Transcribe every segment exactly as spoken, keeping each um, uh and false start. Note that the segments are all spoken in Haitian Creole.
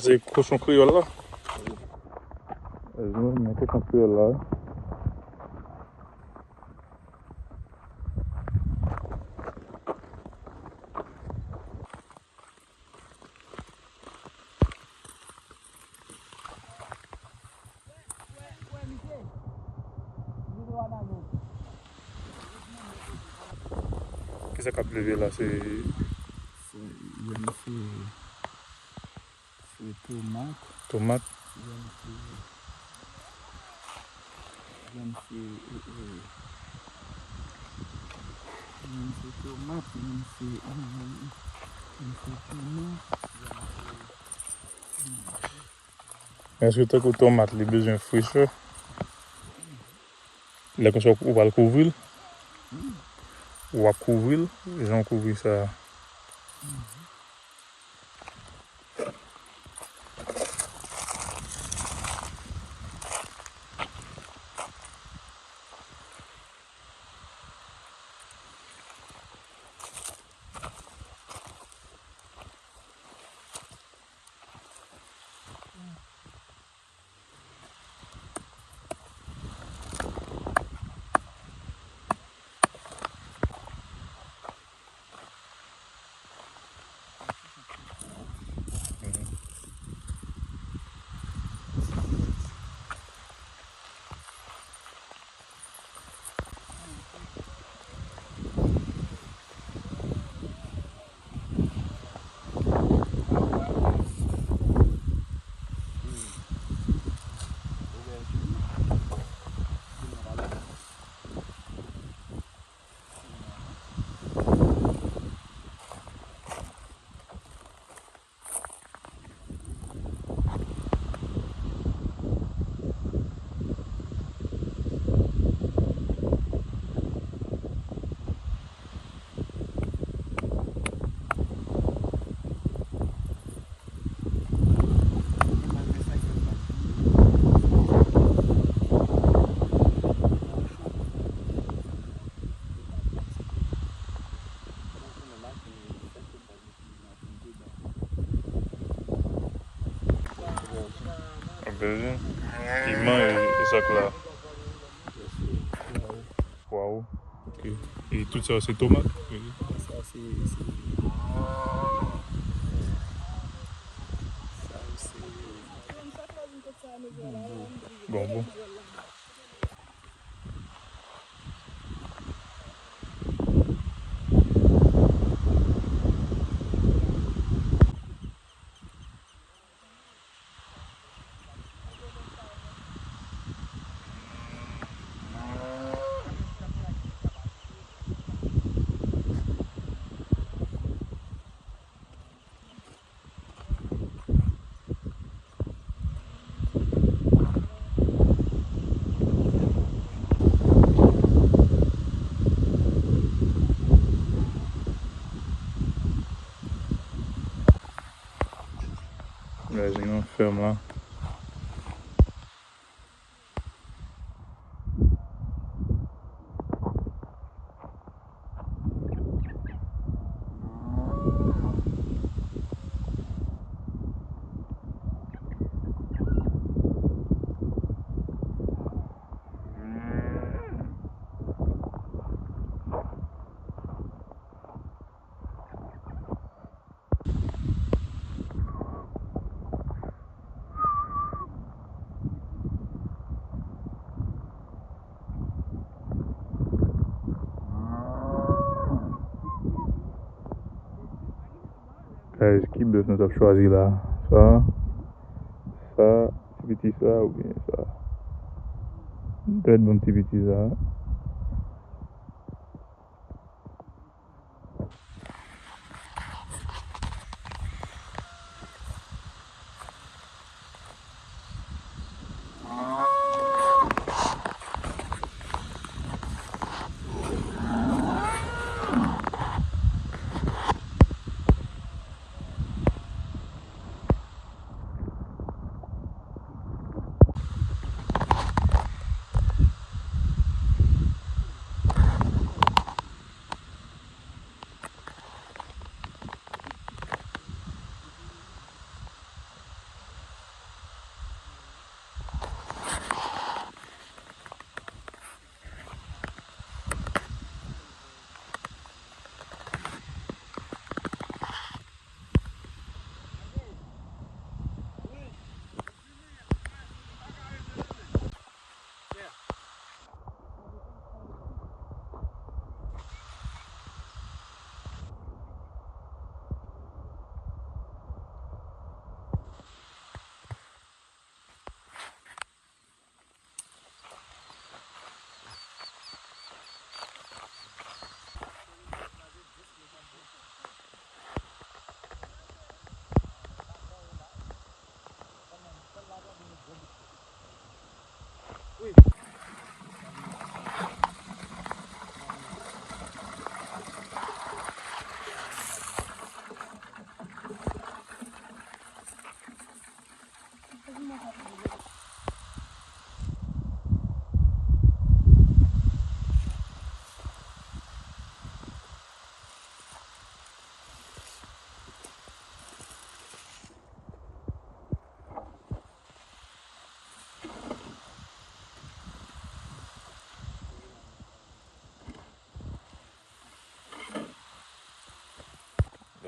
Se kochon kreyòl la. Mete kochon kreyòl la. Kisa k ap leve la? Se, se, se, se tomat. Tomat. Yèm se, yèm se, e, e, yèm se tomat, yèm se, e, e, yèm se tomat, yèm se, e. Èske tankou tomat li bezwen frechè? Lè konsa ou pral kouvri l. Ou ap kouvri l. Jan w kouvri sa. Obèjin, piman e, e sa k la. Pwawo. Ok. E tout sa yo se tomat? Wi. Sa se, se, sa yo se bonbon. Bonbon. Imajine yon fèm la. Guys, ki bèf nou t ap chwazi la? Sa, sa, ti piti sa oubyen sa? Dwèt bon ti piti sa.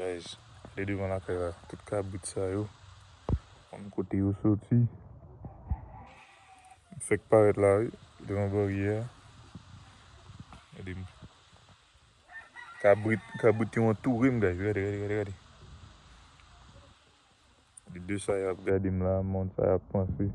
Guys, gade devan lakay la, tout kabrit sa yo. Konn kote yo soti. Fèk parèt la, wi, devan baryè a. Gade m. Kabrit, kabrit yo antoure m, guys. Gade, gade, gade, gade. Gade de sa y ap gade m la, monn sa y ap panse.